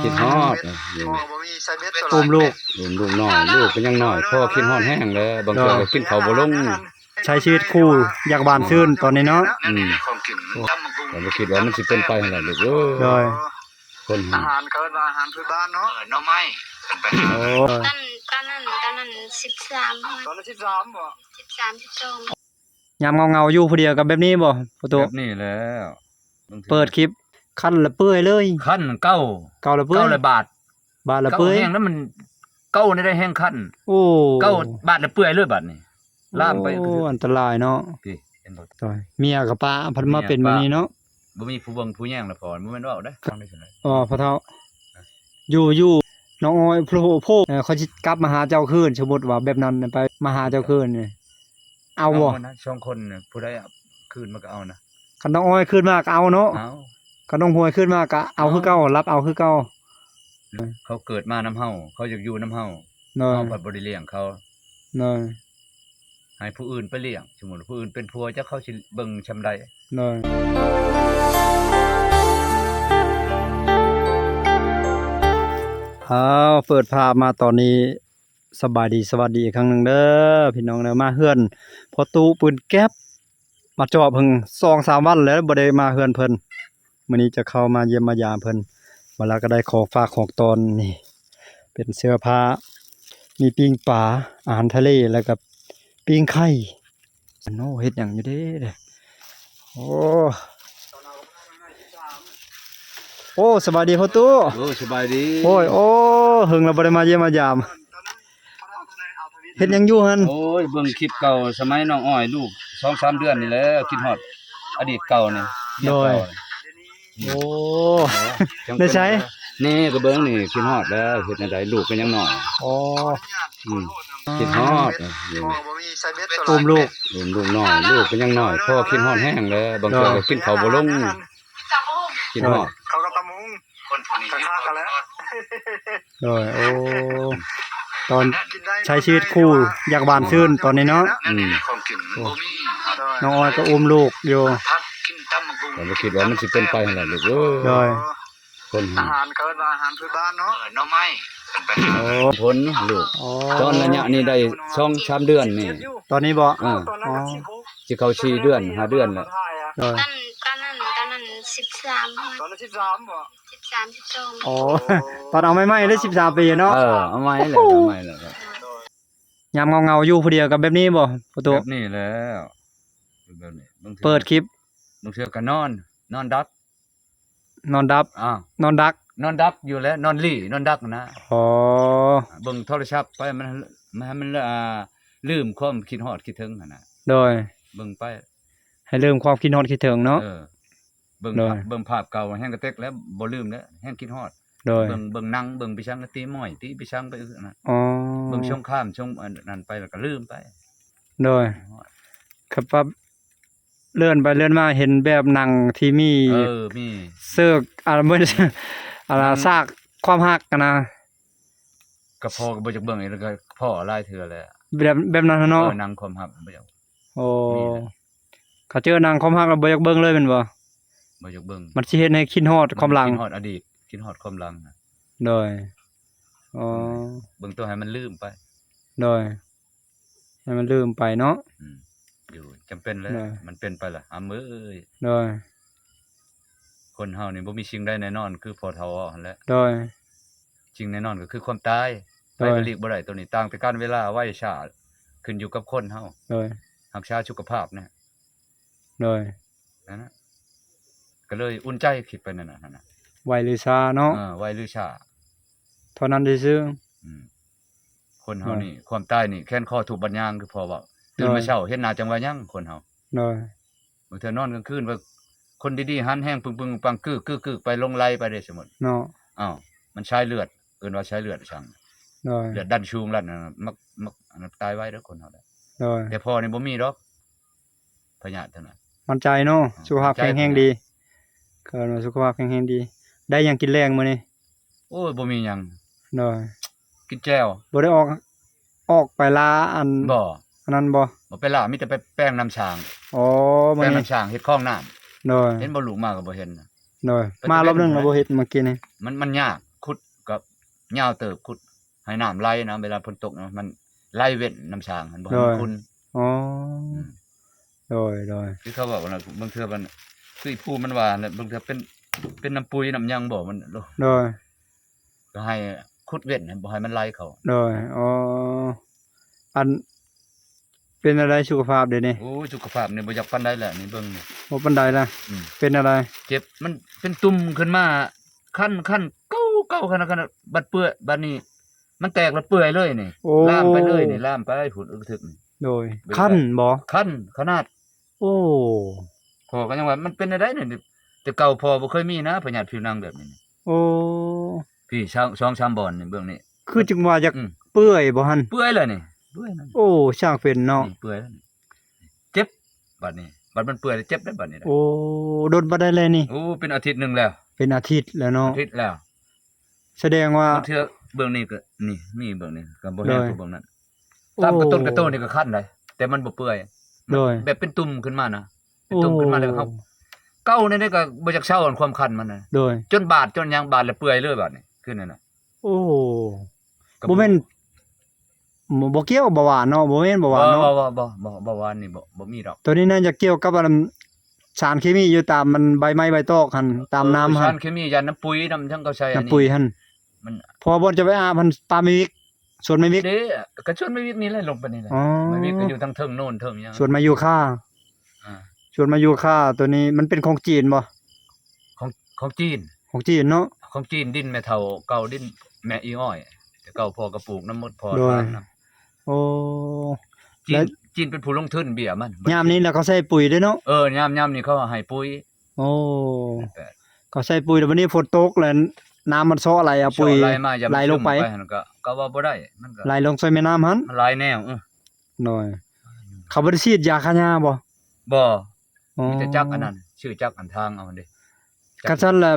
ຄິດຮອດ ອືມ ບໍ່ມີໃສ່ເບັດ ອຸ້ມລູກ ອຸ້ມລູກນ້ອຍ ລູກກໍຍັງນ້ອຍ ພໍ່ຄິດຮອດແຮງແຫຼະ ບາງເທື່ອກໍກິນເຂົ້າບໍ່ລົງ ໃຊ້ຊີວິດຄູ່ຢາກຫວານຊື່ນຕອນນີ້ເນາະ ອືມ ກໍບໍ່ຄິດວ່າມັນຊິເປັນໄປຫັ້ນແຫຼະລູກເອີຍ ໂດຍ ຄົນ ອາຫານ ເຂົາເອີ້ນວ່າອາຫານພື້ນບ້ານເນາະ ເອີ ໜໍ່ໄມ້ ໂອ້ ຕອນ ຕອນນັ້ນ ຕອນນັ້ນສິບສາມ ຕອນນັ້ນສິບສາມບໍ? ສິບສາມ ສິບສອງ ຍາມເຫງົາໆຢູ່ຜູ້ດຽວກໍແບບນີ້ບໍ່ພໍ່ຕູ້? ແບບນີ້ແຫຼະ ເປີດຄລິບ ຄັນລະເປື່ອຍເລີຍ ຄັນເກົາ ເກົາລະເປື່ອຍ ເກົາລະບາດ ບາດລະເປື່ອຍ ເກົາແຮງແລ້ວມັນ ເກົານີ້ໄດ້ແຮງຄັນ ໂອ້ ເກົາບາດລະເປື່ອຍເລີຍບາດນີ້ ລາມໄປ ໂອ້ ອັນຕະລາຍເນາະ ເຫັນບໍ່? ໂດຍ ເມຍກໍປະ ພັດມາເປັນແບບນີ້ເນາະ ບໍ່ມີຜູ້ເບິ່ງຜູ້ແຍງລະພໍ ບໍ່ແມ່ນເວົ້າເດ້ ຟັງໄດ້ຊັ້ນແຫຼະ ອໍ ພໍ່ເຖົ້າ ຢູ່ ຢູ່ ນ້ອງອ້ອຍ ໂພ ໂພ ເອີ ຂ້ອຍຊິກັບມາຫາເຈົ້າຄືນ ສົມມຸດວ່າແບບນັ້ນໄປມາຫາເຈົ້າຄືນນີ້ ເອົາບໍ່? ເອົານະ ສອງຄົນນີ້ ຜູ້ໃດຄືນມາກໍເອົານະ ຄັນນ້ອງອ້ອຍຄືນມາກໍເອົາເນາະ ເອົາ ຄັນນ້ອງພວຍຄືນມາກໍເອົາຄືເກົ່າ ເອົາ ຮັບເອົາຄືເກົ່າ ເຂົາເກີດມານຳເຮົາ ເຂົາຢາກຢູ່ນຳເຮົາ ໂດຍ ເຮົາພັດບໍ່ໄດ້ລ້ຽງເຂົາ ໂດຍ ໃຫ້ຜູ້ອື່ນໄປລ້ຽງ ສົມມຸດຜູ້ອື່ນເປັນຜົວ ຈັກເຂົາຊິເບິ່ງຊ່ຳໃດ ໂດຍ ອ້າວ ເປີດພາບມາຕອນນີ້ ສະບາຍດີ ສະຫວັດດີອີກຄັ້ງໜຶ່ງເດີ ພີ່ນ້ອງເດີ ມາເຮືອນພໍ່ຕູ້ປືນແກັບ ມາຈອບເພິ່ນສອງສາມວັນແລ້ວ ບໍ່ໄດ້ມາເຮືອນເພິ່ນ ມື້ນີ້ຈະເຂົ້າມາຢ້ຽມມາຢາມເພິ່ນ ມາແລ້ວກໍໄດ້ຂອງຝາກຂອງຕ້ອນ ນີ້ເປັນເສື້ອຜ້າ ມີປີ້ງປາ ອາຫານທະເລ ແລ້ວກໍປີ້ງໄຂ່ ໂອ້ ເຮັດຫຍັງຢູ່ເດ້ ໂອ້ ໂອ້ ສະບາຍດີພໍ່ຕູ້ ໂອ້ ສະບາຍດີ ໂອ້ຍ ໂອ້ ເຫິງແລ້ວບໍ່ໄດ້ມາຢ້ຽມມາຢາມ ເຮັດຫຍັງຢູ່ຫັ້ນ? ໂອ້ຍ ເບິ່ງຄລິບເກົ່າສະໄໝນ້ອງອ້ອຍ ລູກສອງສາມເດືອນນີ້ແຫຼະ ຄິດຮອດອະດີດເກົ່ານີ້ ໂດຍ ໂອ້ ໄດ້ໃສ? ນີ້ກໍເບິ່ງນີ້ ຄິດຮອດແລ້ວ ເຮັດແນວໃດ ລູກກໍຍັງນ້ອຍ ອໍ ອືມ ຄິດຮອດ ອືມ ອຸ້ມລູກ ອຸ້ມລູກນ້ອຍ ລູກກໍຍັງນ້ອຍ ພໍ່ຄິດຮອດແຮງແຫຼະ ບາງເທື່ອກໍກິນເຂົ້າບໍ່ລົງ ຄິດຮອດ ເຂົາກໍຕຳບັກຫຸ່ງ ຄັກໆ ກັນແຫຼະ ໂດຍ ໂອ້ ຕອນໃຊ້ຊີວິດຄູ່ຢາກຫວານຊື່ນຕອນນີ້ເນາະ ອືມ ໂອ້ ນ້ອງອ້ອຍກໍອຸ້ມລູກຢູ່ ກໍບໍ່ຄິດວ່າມັນຊິເປັນໄປຫັ້ນແຫຼະລູກເອີຍ ໂດຍ ຄົນ ອາຫານ ເຂົາເອີ້ນວ່າອາຫານພື້ນບ້ານເນາະ ເອີ ໜໍ່ໄມ້ ໂອ້ ຜົນລູກ ອໍ ຕອນໄລຍະນີ້ໄດ້ສອງສາມເດືອນນີ້ ຕອນນີ້ບໍ? ເອີ ອໍ ຊິເຂົ້າສີ່ເດືອນຫ້າເດືອນແລ້ວ ໂດຍ ຕອນ ຕອນນັ້ນ ຕອນນັ້ນສິບສາມ ຕອນນັ້ນສິບສາມບໍ? ສິບສາມ ສິບສອງ ອໍ ຕອນເອົາໃໝ່ໆເດ້ ສິບສາມປີເນາະ ເອີ ເອົາໃໝ່ແຫຼະ ເອົາໃໝ່ແຫຼະ ຍາມເຫງົາໆຢູ່ຜູ້ດຽວກໍແບບນີ້ບໍ່ພໍ່ຕູ້? ແບບນີ້ແຫຼະ ແບບນີ້ ບາງເທື່ອ ເປີດຄລິບ ບາງເທື່ອກໍນອນ ນອນດັບ ນອນດັບ ອ້າວ ນອນດັກ ນອນດັບຢູ່ແຫຼະ ນອນຫຼີ່ ນອນດັກນະ ອໍ ເບິ່ງໂທລະສັບໄປ ມັນ ມັນໃຫ້ມັນ ອ່າ ລືມຄວາມຄິດຮອດຄິດເຖິງຫັ້ນນະ ໂດຍ ເບິ່ງໄປ ໃຫ້ລືມຄວາມຄິດຮອດຄິດເຖິງເນາະ ເອີ ເບິ່ງ ໂດຍ ພາບ ເບິ່ງພາບເກົ່າແຮງກະເຕັກແລ້ວ ບໍ່ລືມແລ້ວ ແຮງຄິດຮອດ ໂດຍ ເບິ່ງ ເບິ່ງໜັງ ເບິ່ງໄປສັງ ຕີມ້ອຍ ຕີໄປສັງໄປ ອັນນັ້ນ ອໍ ເບິ່ງສົງຄາມ ສົງ ອັນນັ້ນໄປ ແລ້ວກໍລືມໄປ ໂດຍ ຄິດຮອດ ຄັນວ່າເລື່ອນໄປເລື່ອນມາເຫັນແບບໜັງທີ່ມີ ເອີ ມີ ເສີກ ອັນ ອັນ ສາກຄວາມຮັກຫັ້ນນະ ກໍພໍ່ກໍບໍ່ຢາກເບິ່ງ ແລ້ວກໍພໍຫຼາຍເທື່ອແລ້ວ ແບບ ແບບນັ້ນເນາະ ເອີ ໜັງຄວາມຮັກບໍ່ຢາກ ໂອ້ ມີແຫຼະ ເຂົາເຈີໜັງຄວາມຮັກແລ້ວບໍ່ຢາກເບິ່ງເລີຍແມ່ນບໍ່? ບໍ່ຢາກເບິ່ງ ມັນຊິເຮັດໃຫ້ຄິດຮອດຄວາມຫຼັງ ຄິດຮອດອະດີດ ຄິດຮອດຄວາມຫຼັງ ໂດຍ ອໍ ເບິ່ງໂຕໃຫ້ມັນລືມໄປ ໂດຍ ໃຫ້ມັນລືມໄປເນາະ ອືມ ຢູ່ ຈຳເປັນແຫຼະ ໂດຍ ມັນເປັນໄປລະ ອຳເອີຍ ໂດຍ ຄົນເຮົານີ້ບໍ່ມີສິ່ງໃດແນ່ນອນ ຄືພໍ່ເຖົ້າເວົ້າຫັ້ນແຫຼະ ໂດຍ ສິ່ງແນ່ນອນກໍຄືຄວາມຕາຍ ໂດຍ ໃຜກໍຫຼີກບໍ່ໄດ້ ໂຕນີ້ຕ່າງແຕ່ການເວລາໄວຊ້າ ຂຶ້ນຢູ່ກັບຄົນເຮົາ ໂດຍ ຮັກສາສຸຂະພາບແນ່ ໂດຍ ນັ້ນນະ ກໍເລີຍອຸ່ນໃຈຄິດໄປນັ້ນນະ ຫັ້ນນະ ໄວຫຼືຊ້າເນາະ ເອີ ໄວຫຼືຊ້າ ເທົ່ານັ້ນຊື່ໆ ອືມ ຄົນເຮົານີ້ ໂດຍ ຄວາມຕາຍນີ້ແຂນຄໍທຸບບັດຍາງ ຄືພໍ່ເວົ້າ ຕື່ນມາເຊົ້າ ໂດຍ ເຫັນໜ້າຈັ່ງວ່າຍັງ ຄົນເຮົາ ໂດຍ ບາງເທື່ອນອນກາງຄືນວ່າ ຄົນດີໆຫັນແຮງປຶງໆປັງໆ ກຶກໆ ໄປຫຼົງໄຫຼໄປເດ້ ສົມມຸດ ເນາະ ອ້າວ ມັນສາຍເລືອດ ເອີ້ນວ່າສາຍເລືອດສັງ ໂດຍ ເລືອດດັນສູງ ລັດ ມັກ ມັກ ອັນນັ້ນ ຕາຍໄວເດີຄົນເຮົາ ໂດຍ ແຕ່ພໍ່ນີ້ບໍ່ມີດອກ ພະຍາດທັງນັ້ນ ໝັ້ນໃຈເນາະ ອ່າ ສຸຂະພາບແຂງແຮງດີ ເອີ້ນວ່າສຸຂະພາບແຂງແຮງດີ ໄດ້ຫຍັງກິນແລງມື້ນີ້? ໂອ້ຍ ບໍ່ມີຫຍັງ ໂດຍ ກິນແຈ່ວ ບໍ່ໄດ້ອອກ ອອກໄປລາອັນ ບໍ່ ອັນນັ້ນບໍ່? ບໍ່ໄປລາ ມີແຕ່ໄປແປງນ້ຳສ້າງ ອໍ ແປງນ້ຳສ້າງ ເຮັດຄອງນ້ຳ ໂດຍ ເຫັນບໍ່? ລູກມາກໍບໍ່ເຫັນ ໂດຍ ມາລອບໜຶ່ງແລ້ວບໍ່ເຮັດ ມື້ກີ້ນີ້ ມັນ ມັນຍາກ ຂຸດ ກໍຍາວເຕີບ ຂຸດໃຫ້ນ້ຳໄຫຼນະ ເວລາຝົນຕົກນະ ມັນໄຫຼເວັ້ນນ້ຳສ້າງຫັ້ນ ບໍ່ໃຫ້ມັນຂຸ່ນ. ອໍ ອືມ ໂດຍໆ ຄືເຂົາເວົ້ານະ ບາງເທື່ອມັນ ຄືອີ່ພູມັນວ່າແຫຼະ ບາງເທື່ອເປັນ ເປັນນ້ຳປຸຍນ້ຳຫຍັງບໍ່ ມັນ ໂດຍ ກໍໃຫ້ຂຸດເວັ້ນ ບໍ່ໃຫ້ມັນໄຫຼເຂົ້າ. ໂດຍ ອໍ ອັນ ເປັນແນວໃດສຸຂະພາບດຽວນີ້? ໂອ້ຍ ສຸຂະພາບນີ້ບໍ່ຢາກປານໃດແຫຼະ ນີ້ເບິ່ງນີ້ ບໍ່ປານໃດລະ. ອືມ ເປັນແນວໃດ? ເຈັບ ມັນເປັນຕຸ່ມຂຶ້ນມາ ຄັນ ຄັນ ເກົາ ເກົາ ຄັນ ຄັນ ບັດເປືອຍ ບັດນີ້ມັນແຕກແລ້ວເປືອຍເລີຍນີ້. ໂອ້ ລາມໄປເລີຍນີ້ ລາມໄປພຸ້ນ ອຶກທຶກນີ້. ໂດຍ ເປັນ ຄັນບໍ່? ຄັນຂະໜາດ. ໂອ້ ພໍ່ກໍຍັງວ່າມັນເປັນແນວໃດນີ້ ແຕ່ເກົ່າພໍ່ບໍ່ເຄີຍມີນະ ພະຍາດຜິວໜັງແບບນີ້. ໂອ້ ພີ້ ສອງສາມບ່ອນນີ້ ເບິ່ງນີ້ ຄືຈຶ່ງວ່າຢາກ ອືມ ເປືອຍບໍ່ຫັ້ນ? ເປືອຍແລ້ວນີ້ ເປືອຍແລ້ວ. ໂອ້ ຊ່າງເປັນເນາະ ນີ້ເປືອຍແລ້ວນີ້ ເຈັບ ບັດນີ້ ບັດມັນເປືອຍແລ້ວເຈັບໄດ໋ບັດນີ້. ໂອ້ ດົນປານໃດແລ້ວນີ້? ໂອ້ ເປັນອາທິດໜຶ່ງແລ້ວ ເປັນອາທິດແລ້ວເນາະ ອາທິດແລ້ວ. ສະແດງວ່າ ບາງເທື່ອເບິ່ງນີ້ກໍ ນີ້ ນີ້ເບິ່ງນີ້ກໍບໍ່ແຮງ ໂດຍ ກວ່າເບິ່ງນັ້ນ. ໂອ້ ຕາມກະຕົ້ນກະໂຕນີ້ກໍຄັນໄດ໋ ແຕ່ມັນບໍ່ເປືອຍ. ໂດຍ ແບບເປັນຕຸ່ມຂຶ້ນມານະ ເປັນຕຸ່ມຂຶ້ນມາແລ້ວ ໂອ້ ເຮົາເກົາແນວໃດກໍບໍ່ຢາກເຊົາ ອັນຄວາມຄັນມັນນະ. ໂດຍ ຈົນບາດ ຈົນຫຍັງ ບາດແລ້ວເປືອຍເລີຍບາດນີ້ ຄືນັ້ນນະ. ໂອ້ ກໍບໍ່ແມ່ນ ບໍ່ ບໍ່ກ່ຽວກັບເບົາຫວານເນາະ ບໍ່ແມ່ນເບົາຫວານເນາະ. ບໍ່ ບໍ່ ບໍ່ ເບົາຫວານນີ້ບໍ່ ບໍ່ມີດອກ. ໂຕນີ້ໜ້າຈະກ່ຽວກັບອັນສານເຄມີຢູ່ຕາມມັນໃບໄມ້ໃບຕອກຫັ້ນ ຕາມນ້ຳ ເອີ ຫັ້ນ ສານເຄມີ ຢ້ານນ້ຳປຸຍ ນ້ຳຫຍັງເຂົາໃສ່ ນ້ຳປຸຍຫັ້ນ. ມັນ ເພາະວ່າບ່ອນຈະໄປອາບຫັ້ນ ປ່າໄມ້ວິກ ສວນໄມ້ວິກເດ້. ກໍສວນໄມ້ວິກນີ້ແຫຼະ ລົງໄປນີ້ແຫຼະ. ອໍ ໄມ້ວິກກໍຢູ່ທາງເທິງໂນນເທິງຫຍັງ ສວນມາຢູຄາ. ອ່າ ສວນມາຢູຄາໂຕນີ້ມັນເປັນຂອງຈີນບໍ່? ຂອງ ຂອງຈີນ ຂອງຈີນເນາະ. ຂອງຈີນ ດິນແມ່ເຖົ້າເກົ່າ ດິນແມ່ອີອ້ອຍ ແຕ່ເກົ່າພໍ່ກໍປູກນຳໝົດ ພໍ່ ໂດຍ ທານນຳ. ໂອ້ ຈີນ ແລະ ຈີນເປັນຜູ້ລົງທຶນເບ້ຍມັນ. ຍາມນີ້ລະເຂົາໃສ່ປຸຍເດ້ເນາະ. ເອີ ຍາມ ຍາມນີ້ເຂົາໃຫ້ປຸຍ. ໂອ້ ເຂົາໃສ່ປຸຍ ແລ້ວບັດນີ້ຝົນຕົກ ແລ້ວນ້ຳມັນເຊາະໄຫຼ ເອົາປຸຍ ເຊາະໄຫຼມາ ຢາມ ໄຫຼລົງໄປ ມັນຊຶມໄປຫັ້ນ ກໍ ກໍເວົ້າບໍ່ໄດ້ ມັນກໍ ໄຫຼລົງໃສ່ແມ່ນ້ຳຫັ້ນ ມັນຫຼາຍແນວ. ເອີ ໂດຍ ເຂົາບໍ່ໄດ້ສີດຢາຂ້າຫຍ້າບໍ່? ບໍ່. ອໍ ມີແຕ່ຈັກອັນນັ້ນ ຊື້ຈັກອັນທາງເອົາຫັ້ນເດ້. ຄັນຊັ້ນລະ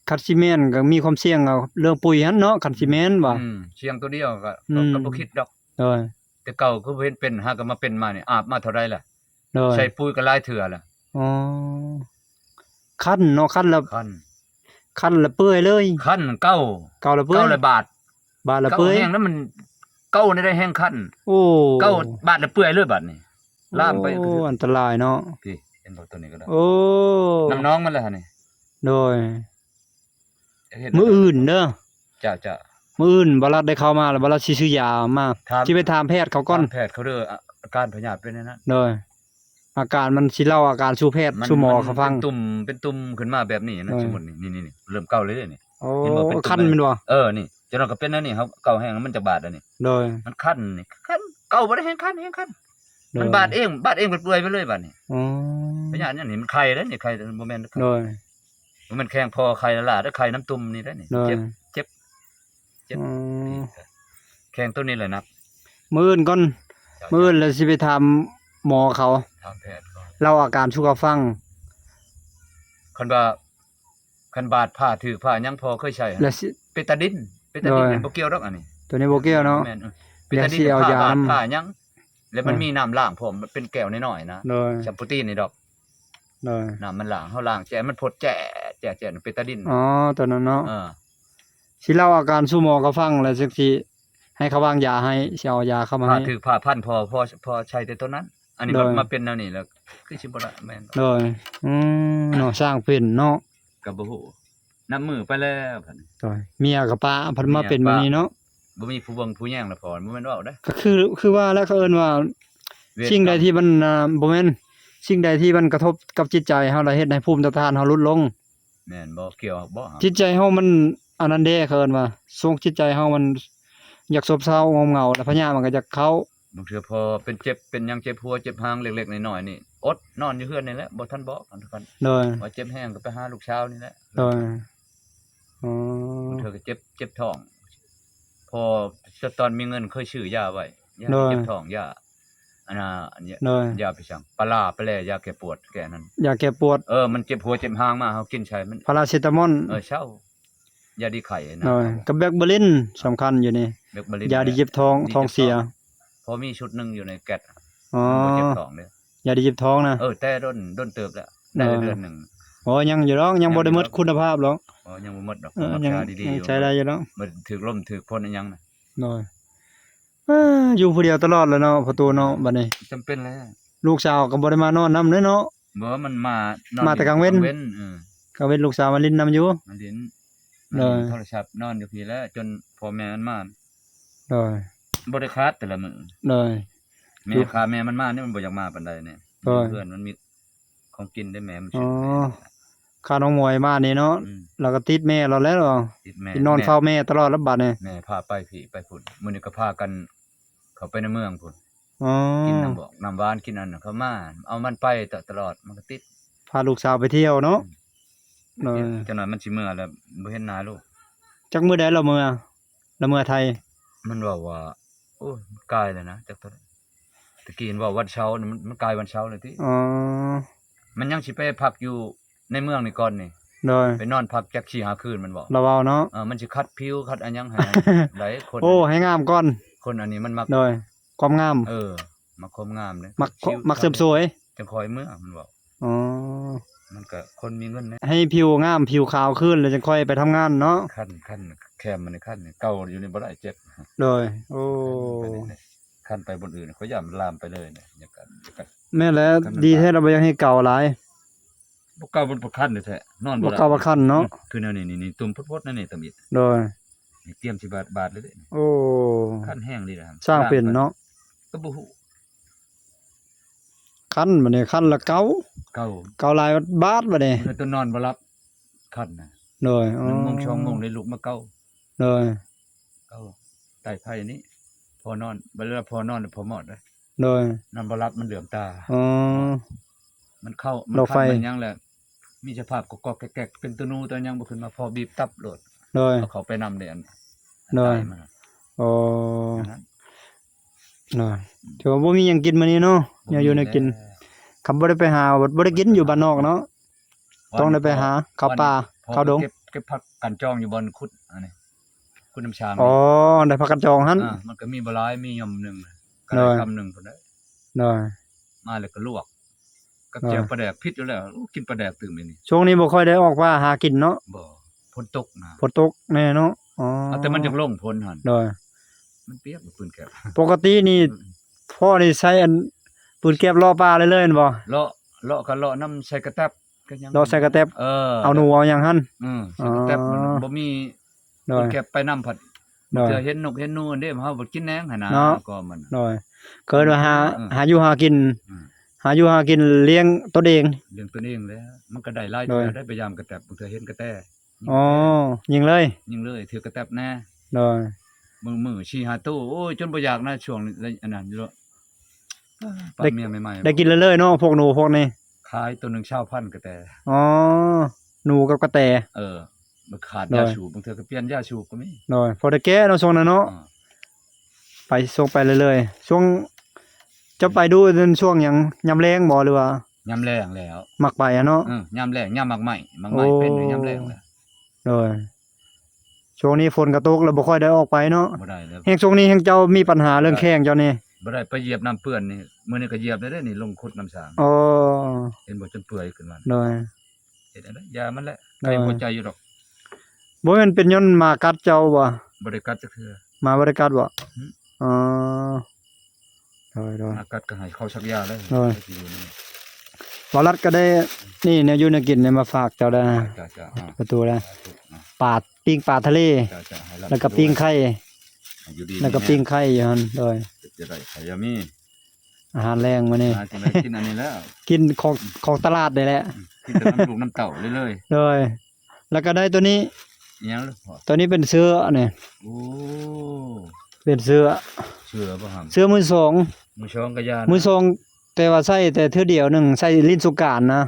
ຄັນຊິແມ່ນກໍມີຄວາມສ່ຽງເລື່ອງປຸຍຫັ້ນເນາະ ຄັນຊິແມ່ນວ່າ. ອືມ ສ່ຽງໂຕດຽວກໍ ອືມ ກໍບໍ່ຄິດດອກ. ໂດຍ ແຕ່ເກົ່າຄືເຫັນເປັນ ຫາກໍມາເປັນມານີ້ ອາບມາເທົ່າໃດລະ. ໂດຍ ໃສ່ປຸຍກໍຫຼາຍເທື່ອລະ. ອໍ ຄັນເນາະ ຄັນລະ ຄັນ ຄັນລະເປືອຍເລີຍ. ຄັນເກົາ ເກົາລະເປືອຍ ເກົາລະບາດ ບາດລະເປືອຍ ເກົາແຮງແລ້ວມັນ ເກົາໃນໃດແຮງຄັນ. ໂອ້ ເກົາບາດລະເປືອຍເລີຍບາດນີ້ ລາມໄປ. ໂອ້ ອັນຕະລາຍເນາະ. ພີ້ ເຫັນບໍ່ ໂຕນີ້ກໍໄດ້. ໂອ້ ນ້ຳໜອງມັນລະຫັ້ນນີ້. ໂດຍ ເຮັດ ມື້ອື່ນເດີ. ເຈົ້າໆ ມື້ອື່ນບ່າວລັດໄດ້ເຂົ້າມາແລ້ວ ບ່າວລັດຊິຊື້ຢາມາ ຖາມ ຊິໄປຖາມແພດເຂົາກ່ອນ. ຖາມແພດເຂົາເດີ ອາ ອາການພະຍາດເປັນແນວນັ້ນ. ໂດຍ ອາການມັນຊິເລົ່າອາການສູ່ແພດ ມັນ ສູ່ໝໍເຂົາຟັງ. ມັນເປັນຕຸ່ມ ເປັນຕຸ່ມຂຶ້ນມາແບບນີ້ນະ. ໂດຍ ສົມມຸດນີ້ ນີ້ໆ ເລີ່ມເກົາເລີຍນີ້. ໂອ້ ເຫັນບໍ່ ເປັນຕຸ່ມ ຄັນແມ່ນບໍ່? ເອີ ນີ້ ຈະນອນກໍເປັນແນວນີ້ ເຮົາເກົາແຮງມັນຈະບາດແລ້ວນີ້. ໂດຍ ມັນຄັນນີ້ ຄັນ ເກົາບໍ່ໄດ້ແຮງຄັນ ແຮງຄັນ. ໂດຍ ມັນບາດເອງ ບາດເອງເປັນເປືອຍໄປເລີຍບາດນີ້. ອໍ ພະຍາດຫຍັງນີ້ ມັນໄຂ່ເດ້ນີ້ ໄຂ່ ບໍ່ແມ່ນ ໂດຍ ບໍ່ແມ່ນແຂ້ງພໍ້ ໄຂ່ລ້າໆ ແຕ່ໄຂ່ນ້ຳຕຸ່ມນີ້ໄດ້ນີ້. ໂດຍ ເຈັບ ເຈັບ ເຈັບ. ອໍ ແຂ້ງໂຕນີ້ແຫຼະໜັກ. ມື້ອື່ນກ່ອນ ເຈົ້າ ມື້ອື່ນແລ້ວຊິໄປຖາມໝໍເຂົາ ຖາມແພດເຂົາ ເລົ່າອາການສູ່ເຂົາຟັງ. ຄັນວ່າ ຄັນບາດ ຜ້າຖືກ ຜ້າຫຍັງ ພໍ່ເຄີຍໃຊ້ ແລ້ວຊິ ເບຕາດິນ ເບຕາດິນ ໂດຍ ມັນບໍ່ກ່ຽວດອກ ອັນນີ້ ໂຕນີ້ບໍ່ກ່ຽວເນາະ. ແມ່ນ ເອີ ເບຕາດິນ ຢາສີ ຢາ ຜ້າບາດ ຜ້າຫຍັງ ແລ້ວມັນ ໂດຍ ມີນ້ຳລ້າງພ້ອມ ມັນເປັນແກ້ວນ້ອຍໆນະ. ໂດຍ ແຊມປູຕີນນີ້ດອກ. ໂດຍ ນ້ຳມັນລ້າງ ເຮົາລ້າງແຈະ ມັນພົດແຈະ ແຈະ ແຈະ ເບຕາດິນ. ອໍ ໂຕນັ້ນເນາະ. ເອີ ຊິເລົ່າອາການສູ່ໝໍເຂົາຟັງ ແລ້ວຈັ່ງຊິໃຫ້ເຂົາວາງຢາໃຫ້ ຊິເອົາຢາເຂົ້າມາໃຫ້. ຜ້າຖືກ ຜ້າພັນ ພໍ ພໍ ພໍໃຊ້ແຕ່ໂຕນັ້ນ. ອັນນີ້ ໂດຍ ມາ ມາເປັນແນວນີ້ແລ້ວ ຄືຊິບໍ່ໄດ້ແມ່ນ. ໂດຍ ອືມ ເນາະ ຊ່າງເປັນເນາະ. ກໍບໍ່ຮູ້ ນັບມື້ໄປແລ້ວ. ໂດຍ ເມຍກໍປະ ພັດມາເປັນແບບນີ້ເນາະ. ບໍ່ມີຜູ້ເບິ່ງຜູ້ແຍງລະ ພໍ່ ບໍ່ແມ່ນເວົ້າເດ້. ກໍຄື ຄືວ່າແຫຼະ ເຂົາເອີ້ນວ່າ ເວນກຳ ສິ່ງໃດທີ່ມັນ ອ່າ ບໍ່ແມ່ນ ສິ່ງໃດທີ່ມັນກະທົບກັບຈິດໃຈເຮົາ ລະເຮັດໃຫ້ພູມຕ້ານທານເຮົາຫຼຸດລົງ. ແມ່ນບໍ່? ກ່ຽວບໍ່? ຈິດໃຈເຮົາມັນອັນນັ້ນເດ້ ເຂົາເອີ້ນວ່າ ຊ່ວງຈິດໃຈເຮົາມັນຢາກໂສບເສົ້າ ງົມເຫງົາ ແລ້ວພະຍາດມັນກໍຢາກເຂົ້າ. ບາງເທື່ອພໍເປັນເຈັບເປັນຫຍັງ ເຈັບຫົວເຈັບຫາງເລັກໆນ້ອຍໆນີ້ ອົດນອນຢູ່ເຮືອນນີ້ແຫຼະ ບໍ່ທັນບອກກັນ. ໂດຍ ວ່າເຈັບແຮງກໍໄປຫາລູກສາວນີ້ແຫຼະ. ໂດຍ ອໍ ບາງເທື່ອກໍເຈັບ ເຈັບທ້ອງ ພໍຕອນມີເງິນເຄີຍຊື້ຢາໄວ້ ຢາ ໂດຍ ເຈັບທ້ອງ ຢາ ອັນນ່າ ອັນ ໂດຍ ຢາໄປສັງ ປາລາໄປແລ ຢາແກ້ປວດ ແກ້ນັ້ນ ຢາແກ້ປວດ. ເອີ ມັນເຈັບຫົວເຈັບຫາງມາ ເຮົາກິນໃສ່ມັນ ພາຣາເຊຕາມອນ. ເອີ ເຊົາ ຢາດີໄຂ້ນະ. ໂດຍ ກັບແບັກເບີລິນສຳຄັນຢູ່ນີ້ ແບັກເບີລິນ ຢາດີເຈັບທ້ອງ ທ້ອງເສຍ. ພໍມີຊຸດໜຶ່ງຢູ່ໃນແກັດ. ອໍ ມັນບໍ່ເຈັບທ້ອງເດ້ ຢາດີເຈັບທ້ອງນະ. ເອີ ແຕ່ດົນ ດົນເຕີບແລ້ວ ໄດ້ ອໍ ເດືອນໜຶ່ງ. ອໍ ຍັງຢູ່ດອກ ຍັງບໍ່ໄດ້ໝົດຄຸນນະພາບດອກ. ອໍ ຍັງບໍ່ໝົດດອກ ເອີ ຍັງ ຍັງໃຊ້ໄດ້ຢູ່ດອກ ມັນຖືກລົມຖືກຝົນອີ່ຫຍັງນະ. ໂດຍ ເອີ ຢູ່ຜູ້ດຽວຕະຫຼອດແລ້ວເນາະ ພໍ່ຕູ້ເນາະ ບັດນີ້ ຈຳເປັນແລ້ວ. ລູກສາວກໍບໍ່ໄດ້ມານອນນຳເດ້ເນາະ. ບໍ່ ມັນມານອນ ມາແຕ່ກາງເວັນ ກາງເວັນ ເອີ ກາງເວັນລູກສາວມາຫຼິ້ນນຳຢູ່ ມາຫຼິ້ນ ໂດຍ ຫຼິ້ນໂທລະສັບ ນອນຢູ່ພີ້ແຫຼະ ຈົນພໍ່ແມ່ມັນມາ. ໂດຍ ບໍ່ໄດ້ຂາດແຕ່ລະມື້. ໂດຍ ແມ່ ຂ້າແມ່ມັນມານີ້ ມັນບໍ່ຢາກມາປານໃດນີ້. ໂດຍ ເພື່ອນມັນມີຂອງກິນເດ້ ແມ່ມັນ ອໍ ຊື້ໃຫ້. ຂ້ານ້ອງໝວຍມານີ້ເນາະ ອືມ ລາວກໍຕິດແມ່ລາວແລ້ວ ຕິດແມ່ ນອນເຝົ້າແມ່ຕະຫຼອດແລ້ວບັດນີ້. ແມ່ພາໄປພີ້ໄປພຸ້ນ ມື້ນີ້ກໍພາກັນເຂົ້າໄປໃນເມືອງພຸ້ນ. ອໍ ກິນນ້ຳບອກນ້ຳຫວານ ກິນອັນນັ້ນ ເຂົາມາເອົາມັນໄປຕະ ຕະຫຼອດ ມັນກໍຕິດ ພາລູກສາວໄປທ່ຽວເນາະ. ອືມ ໂດຍ ຈັກໜ້ອຍມັນຊິເມືອແລ້ວ ບໍ່ເຫັນໜ້າລູກ. ຈັກມື້ໃດລາວເມືອ ລາວເມືອໄທ? ມັນເວົ້າວ່າ ໂອ້ຍ ມັນກາຍແລ້ວນະ ຈັກເທົ່າໃດ ຕະກີ້ມັນເວົ້າວັນເສົານີ້ ມັນ ມັນກາຍວັນເສົາແລ້ວຕິ. ອໍ ມັນຍັງຊິໄປພັກຢູ່ໃນເມືອງນີ້ກ່ອນນີ້. ໂດຍ ໄປນອນພັກຈັກສີ່ຫ້າຄືນ ມັນເວົ້າ ລາວເວົ້າເນາະ. ເອີ ມັນຊິຂັດຜິວຂັດອັນຫຍັງໃຫ້ ໄດ້ຄົນ ໂອ້ ໃຫ້ງາມກ່ອນ ຄົນອັນນີ້ມັນມັກ ໂດຍ ຄວາມງາມ ເອີ ມັກຄວາມງາມເດ້ ມັກ ມັກເສີມສວຍ ຈັ່ງຄ່ອຍເມືອ ມັນເວົ້າ. ອໍ ມັນກໍຄົນມີເງິນນະ ໃຫ້ຜິວງາມຜິວຂາວຄືນ ແລ້ວຈັ່ງຄ່ອຍໄປທຳງານເນາະ. ຄັນ ຄັນແຄມມັນນີ້ ຄັນເກົາຢູ່ນີ້ບໍ່ໄດ້ ເຈັບ. ໂດຍ ໂອ້ ຄັນໄປບ່ອນອື່ນ ຂ້ອຍຢ້ານມັນລາມໄປເລີຍນະ. ຢ່າກັນ ຢ່າກັນ ແມ່ນແຫຼະ ດີແທ້ລະ ບໍ່ຢາກໃຫ້ເກົາຫຼາຍ. ບໍ່ເກົາມັນປະຄັນແທ້ໆ ນອນບໍ່ໄດ້ ບໍ່ເກົາປະຄັນເນາະ. ອືມ ຄືແນວນີ້ ນີ້ ນີ້ ຕຸ່ມພົດໆ ໃນນີ້ ຕຳອິດ. ໂດຍ ນີ້ກຽມຊິບາດ ບາດເລີຍເດ້. ໂອ້ ຄັນແຮງເລີຍນະ ຊ່າງເປັນເນາະ ກໍບໍ່ຮູ້. ຄັນບັດນີ້ ຄັນລະເກົາ ເກົາ ເກົາຫຼາຍບາດບັດນີ້ ມັນກໍນອນບໍ່ຫຼັບ ຄັນນະ. ໂດຍ ໜຶ່ງໂມງ ອໍ ສອງໂມງໄດ້ລຸກມາເກົາ. ໂດຍ ເກົາໃຕ້ໄຟນີ້ ພໍນອນ ບັດເວລາພໍນອນ ພໍມອດເດ້. ໂດຍ ນອນບໍ່ຫຼັບ ມັນເຫຼືອມຕາ. ອໍ ມັນເຂົ້າ ມັນຄັນ ມັນຫຍັງແຫຼະ ມີສະພາບກອກໆແກກໆ ເປັນຕົວໜູຕົວຫຍັງບໍ່ຂຶ້ນມາ ພໍບີບຕັບໂລດ. ໂດຍ ເອົາເຂົ້າໄປນຳເດ້ ອັນ ໂດຍ ຕາຍມັນ. ອໍ ແນວນັ້ນ ໂດຍ ອືມ ຖືວ່າບໍ່ມີຫຍັງກິນມື້ນີ້ເນາະ ບໍ່ມີ ແນວຢູ່ແນວກິນ ແລ້ວ ຄັນບໍ່ໄດ້ໄປຫາ ບໍ່ໄດ້ກິນຢູ່ບ້ານນອກເນາະ. ຕ້ອງໄດ້ໄປຫາເຂົ້າປ່າ ເຂົ້າດົງ. ເກັບ ເກັບຜັກກັນຈອງຢູ່ບ່ອນຂຸດ ອັນນີ້ ຂຸດນ້ຳຊາງ. ອໍ ໄດ້ຜັກກັນຈອງຫັ້ນ ອ່າ ມັນກໍມີບໍ່ຫຼາຍ ມີຫຍ່ອມໜຶ່ງ ກໍໄດ້ ໂດຍ ກຳໜຶ່ງພຸ້ນແຫຼະ. ໂດຍ ມາແລ້ວກໍລວກກັບ ໂດຍ ແຈ່ວປາແດກ ຜິດຢູ່ແລ້ວ. ໂອ້ ກິນປາແດກຕື່ມນີ້. ຊ່ວງນີ້ບໍ່ຄ່ອຍໄດ້ອອກປ່າຫາກິນເນາະ. ບໍ່ ຝົນຕົກນະ ຝົນຕົກແນ່ເນາະ. ອໍ ເອົາແຕ່ມັນຢາກລົງຝົນຫັ້ນ. ໂດຍ ມັນປຽກ ປືນແກັບ. ປົກກະຕິນີ້ ອືມ ພໍ່ນີ້ໃຊ້ອັນ ປືນແກັບເລາະປ່າເລື້ອຍໆ ແມ່ນບໍ່? ເລາະ ເລາະກໍເລາະນຳໃສ່ກະແຕັບ ກໍຍັງ ເລາະໃສ່ກະແຕັບ. ເອີ ເອົາໜູເອົາຫຍັງຫັ້ນ. ອືມ ໃສ່ກະແຕັບ ອໍ ມັນບໍ່ມີ. ໂດຍ ເພິ່ນເກັບໄປນຳພັດ ໂດຍ ເທື່ອເຫັນນົກເຫັນໜູເດ້ ເຮົາບໍ່ກິນແໜງຫັ້ນນະ ເນາະ ກໍມັນ. ໂດຍ ເກີດວ່າຫາ ເອີ ຫາຢູ່ຫາກິນ ອືມ ຫາຢູ່ຫາກິນລ້ຽງຕົນເອງ ລ້ຽງຕົນເອງແຫຼະ ມັນກໍໄດ້ຫຼາຍ. ໂດຍ ເທື່ອໄດ້ໄປຢາມກະແຕັບ ບາງເທື່ອເຫັນກະແຕ ອໍ ຍິງເລີຍ ຍິງເລີຍ ຖືກກະແຕັບແດ່. ໂດຍ ມື້ ມື້ສີ່ຫ້າໂຕ ໂອ້ຍ ຈົນບໍ່ຢາກນະ ຊ່ວງ ອັນນັ້ນຢູ່. ປາເມຍໃໝ່ໆ ໄດ້ກິນເລື້ອຍໆເນາະ ພວກໜູພວກນີ້. ຂາຍໂຕໜຶ່ງຊາວພັນກະແຕ. ອໍ ໜູກັບກະແຕ. ເອີ ມັນຂາດ ໂດຍ ຢາສູບ ບາງເທື່ອກໍປ່ຽນຢາສູບກໍມີ. ໂດຍ ພໍໄດ້ແກ້ເນາະ ຊ່ວງນັ້ນເນາະ. ອືມ ໄປ ຊ່ວງໄປເລື້ອຍໆ ຊ່ວງ ເຈົ້າໄປດູເປັນຊ່ວງຫຍັງ? ຍາມແລ້ງບໍ່ ຫຼືວ່າ? ຍາມແລ້ງແລ້ວ ມັກໄປຫັ້ນເນາະ. ເອີ ຍາມແລ້ງ ຍາມໝາກໄມ້ ໝາກໄມ້ເປັນ ໂອ້ ຍາມແລ້ງແຫຼະ. ໂດຍ ຊ່ວງນີ້ຝົນກໍຕົກແລ້ວ ບໍ່ຄ່ອຍໄດ້ອອກໄປເນາະ. ບໍ່ໄດ້ແລ້ວ ແຮງຊ່ວງນີ້ແຮງເຈົ້າມີປັນຫາເລື່ອງແຂ້ງເຈົ້ານີ້. ບໍ່ໄດ້ ໄປຢຽບນ້ຳເປື້ອນນີ້ ມື້ນີ້ກໍຢຽບແລ້ວເດ້ນີ້ ລົງຂຸດນ້ຳສາງ. ອໍ ເຫັນບໍ່ ຈົນເປື່ອຍຂຶ້ນມາ. ໂດຍ ເຮັດຈັ່ງໃດ ຢ່າມັນແຫຼະ ໂດຍ ໄກຫົວໃຈຢູ່ດອກ. ບໍ່ແມ່ນເປັນຍ້ອນໝາກັດເຈົ້າບໍ່? ບໍ່ໄດ້ກັດຈັກເທື່ອ. ໝາບໍ່ໄດ້ກັດບໍ່? ຫຶ ອໍ ໂດຍໆ ໝາກັດກໍໃຫ້ເຂົາສັກຢາແລ້ວ. ໂດຍ ບໍ່ລັດກໍໄດ້ ນີ້ແນວຢູ່ແນວກິນນີ້ມາຝາກເຈົ້າໄດ້ ເຈົ້າໆ ອ່າ ປະຕູໄດ້ ສາທຸ ອ່າ ປາ ປີ້ງປາທະເລ ເຈົ້າໆ ໃຫ້ລັດ ແລ້ວກໍປີ້ງໄຂ່ ໃຫ້ຢູ່ດີ ແລ້ວກໍ ມີແຮງ ປີ້ງໄຂ່ຢູ່ຫັ້ນ. ໂດຍ ເຮັດຈະໄດ້ໄຂ່ຢາມີ ອາຫານແລງມື້ນີ້ ຫາຈັ່ງໃດກິນອັນນີ້ແລ້ວ ກິນຂອງ ຂອງຕະຫຼາດນີ້ແຫຼະ ອືມ ກິນແຕ່ນ້ຳລູກນ້ຳເຕົ້າເລີຍໆ. ໂດຍ ແລ້ວກໍໄດ້ຕົວນີ້ ອີຫຍັງລະພໍ່? ຕົວນີ້ເປັນເສື້ອນີ້. ໂອ້ ເປັນເສື້ອ ເສື້ອບໍ່ຫຳ? ເສື້ອມືສອງ ມືສອງກໍຢ່ານະ ມືສອງ ແຕ່ວ່າໃສ່ແຕ່ເທື່ອດຽວໜຶ່ງ ໃສ່ຫຼິ້ນສົງການນະ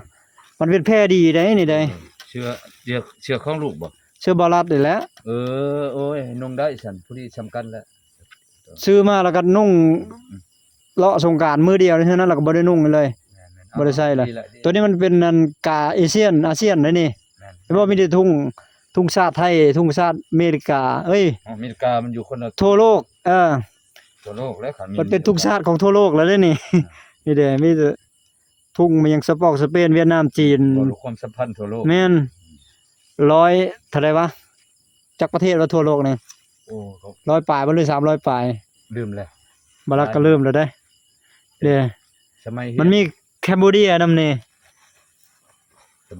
ມັນເປັນແຜດີໄດ໋ນີ້ໄດ໋. ເອີ ເສື້ອ ເສື້ອ ເສື້ອຂອງລູກບໍ່? ເສື້ອບ່າວລັດນີ້ແຫຼະ. ເອີ ໂອ້ຍ ນຸ່ງໄດ້ຊັ້ນ ພໍດີສ່ຳກັນແຫຼະ. ຊື້ມາແລ້ວກໍນຸ່ງ ອືມ ເລາະສົງການມື້ດຽວເທົ່ານັ້ນ ແລ້ວກໍບໍ່ໄດ້ນຸ່ງເລີຍ. ແມ່ນໆ ບໍ່ໄດ້ໃສ່ລະ ດີລະ ດີ ຕົວນີ້ມັນເປັນອັນກາເອຊຽນ ອາຊຽນເດ້ນີ້. ແມ່ນ ເຫັນບໍ່ ມີແຕ່ທຸງ ທຸງຊາດໄທ ທຸງຊາດອາເມລິກາ ເອີຍ ອາເມລິກາມັນຢູ່ຄົນລະທົ່ວໂລກ. ເອີ ທົ່ວໂລກແລ້ວ ມັນເປັນທຸງຊາດຂອງທົ່ວໂລກແລ້ວເດ້ນີ້. ອືມ ນີ້ເດ້ ມີແຕ່ ທຸ່ງມາຍັງສະປອກສະເປນ ຫວຽດນາມ ຈີນ ບໍ່ຮູ້ຄວາມສຳພັນທົ່ວໂລກ ແມ່ນ ຮ້ອຍເທົ່າໃດວະ ຈັກປະເທດວະທົ່ວໂລກນີ້ ໂອ້ ເຂົາ ຮ້ອຍປາຍບໍ່ ຫຼື ສາມຮ້ອຍປາຍ ລືມແລ້ວ ບາລັກກໍລືມແລ້ວເດ້ ເດ້ ສະໄໝ ມັນມີແຄມໂບເດຍນຳນີ້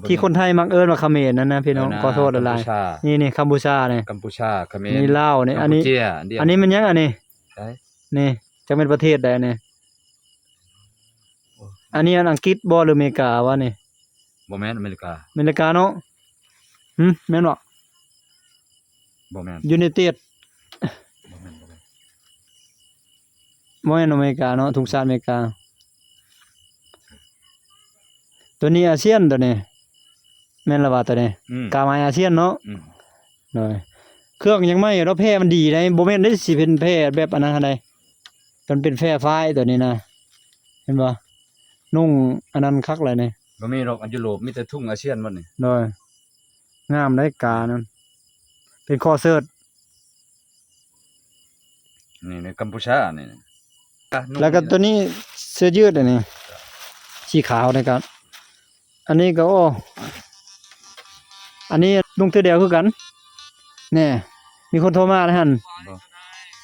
ທີ່ຄົນໄທມັກເອີ້ນວ່າຂະເໝນນັ້ນນະພີ່ນ້ອງ ເອີ ຂໍໂທດຫຼາຍໆ ກຳປູຊາ ນີ້ໆ ກຳປູຊານີ້ ກຳປູຊາ ຂະເໝນ ນີ້ລາວນີ້ ກຳປູເຈຍ ອັນນີ້ ອັນນີ້ມັນຫຍັງອັນນີ້ ໃສ ນີ້ ຈັກແມ່ນປະເທດໃດນີ້ ໂອ້ ອັນນີ້ອັນອັງກິດບໍ່ ຫຼື ອາເມລິກາວະນີ້ ບໍ່ແມ່ນອາເມລິກາ ອາເມລິກາເນາະ ຫຶ ແມ່ນບໍ່ ບໍ່ແມ່ນ United ບໍ່ແມ່ນ ບໍ່ແມ່ນ ບໍ່ແມ່ນອາເມລິກາເນາະ ທຸງຊາດອາເມລິກາ ໂຕນີ້ອາຊຽນໂຕນີ້ ແມ່ນລະວ່າໂຕນີ້ ອືມ ກາໝາຍອາຊຽນເນາະ ອືມ ໂດຍ ເຄື່ອງຍັງໃໝ່ເນາະ ແພມັນດີໃດ ບໍ່ແມ່ນໄດ້ຊິເປັນແພແບບອັນນັ້ນຫັ້ນໃດ ມັນເປັນແພຝ້າຍໂຕນີ້ນະ ເຫັນບໍ່ ນຸ່ງອັນນັ້ນຄັກຫຼາຍນີ້ ບໍ່ມີດອກ ອັນຢູໂຣບ ມີແຕ່ທຸງອາຊຽນໝົດນີ້ ໂດຍ ງາມໃດການັ້ນ ເປັນຄໍເສີດ ນີ້ ໃນກຳປູຊານີ້ ແລ້ວກໍໂຕນີ້ເສື້ອຢືດອັນນີ້ ສີຂາວນີ້ກໍ ອັນນີ້ກໍ ໂອ້ ອັນນີ້ນຸ່ງເທື່ອດຽວຄືກັນ ແນ່ ມີຄົນໂທມາແລ້ວຫັ້ນ ບໍ່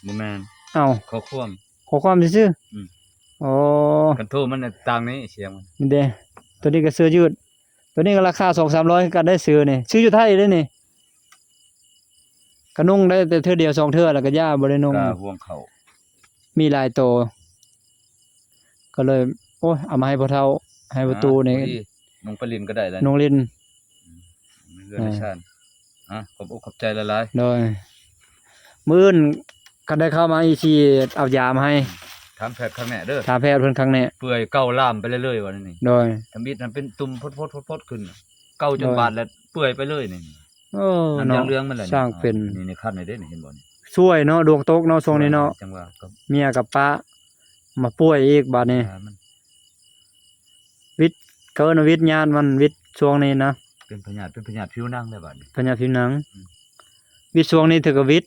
ບໍ່ແມ່ນ ເອົ້າ ຂໍ້ຄວາມ ຂໍ້ຄວາມຊື່ໆ ອືມ ໂອ້ ຄັນໂທມັນຕ່າງນີ້ ສຽງມັນ ນີ້ເດ້ ໂຕນີ້ກໍເສື້ອຢືດ ໂຕນີ້ກໍລາຄາສອງສາມຮ້ອຍຄືກັນໄດ໋ ຊື້ນີ້ ຊື້ຢູ່ໄທເດ້ນີ້ ກໍນຸ່ງໄດ້ແຕ່ເທື່ອດຽວສອງເທື່ອ ແລ້ວກໍຢ່າ ບໍ່ໄດ້ນຸ່ງ ກະຫ່ວງເຂົ້າ ມີຫຼາຍໂຕ ກໍເລີຍ ໂອ້ຍ ເອົາມາໃຫ້ພໍ່ເຖົ້າ ໃຫ້ພໍ່ຕູ້ນີ້ ອາ ພໍດີນຸ່ງໄປຫຼິ້ນກໍໄດ້ແລ້ວ ນຸ່ງຫຼິ້ນ ອືມ ເຮືອນໃນຊານ ອ່າ ອາ ຂອບອົກຂອບໃຈຫຼາຍໆ ໂດຍ ມື້ອື່ນຄັນໄດ້ເຂົ້າມາອີກຊິເອົາຢາມາໃຫ້ ຖາມແພດຄັກແນ່ເດີ ຖາມແພດເພິ່ນຄັກແນ່ ເປື່ອຍເກົ່າລາມໄປເລື້ອຍໆວ່ານີ້ ໂດຍ ທຳອິດຫັ້ນເປັນຕຸ່ມພົດໆໆຂຶ້ນ ເກົ່າຈົນບາດແລ້ວເປື່ອຍໄປເລີຍນີ້ ໂອ້ ນ້ຳຢາງເຫຼືອງມັນແຫຼະ ຊ່າງເປັນ ນີ້ ນີ້ຄັນນີ້ເດ້ ນີ້ເຫັນບໍ່ນີ້ ຊ່ວຍເນາະ ດວງຕົກເນາະ ຊ່ວງນີ້ເນາະ ເມຍກໍປະ ມາປ່ວຍອີກບາດນີ້ ຢາມັນ ວິດ ເຂົາເອີ້ນວ່າວິດຍາດມັນ ວິດຊ່ວງນີ້ນະ ເປັນພະຍາດ ເປັນພະຍາດຜິວໜັງແລ້ວບາດນີ້ ພະຍາດຜິວໜັງ ອືມ ວິດຊ່ວງນີ້ຖືກກະວິດ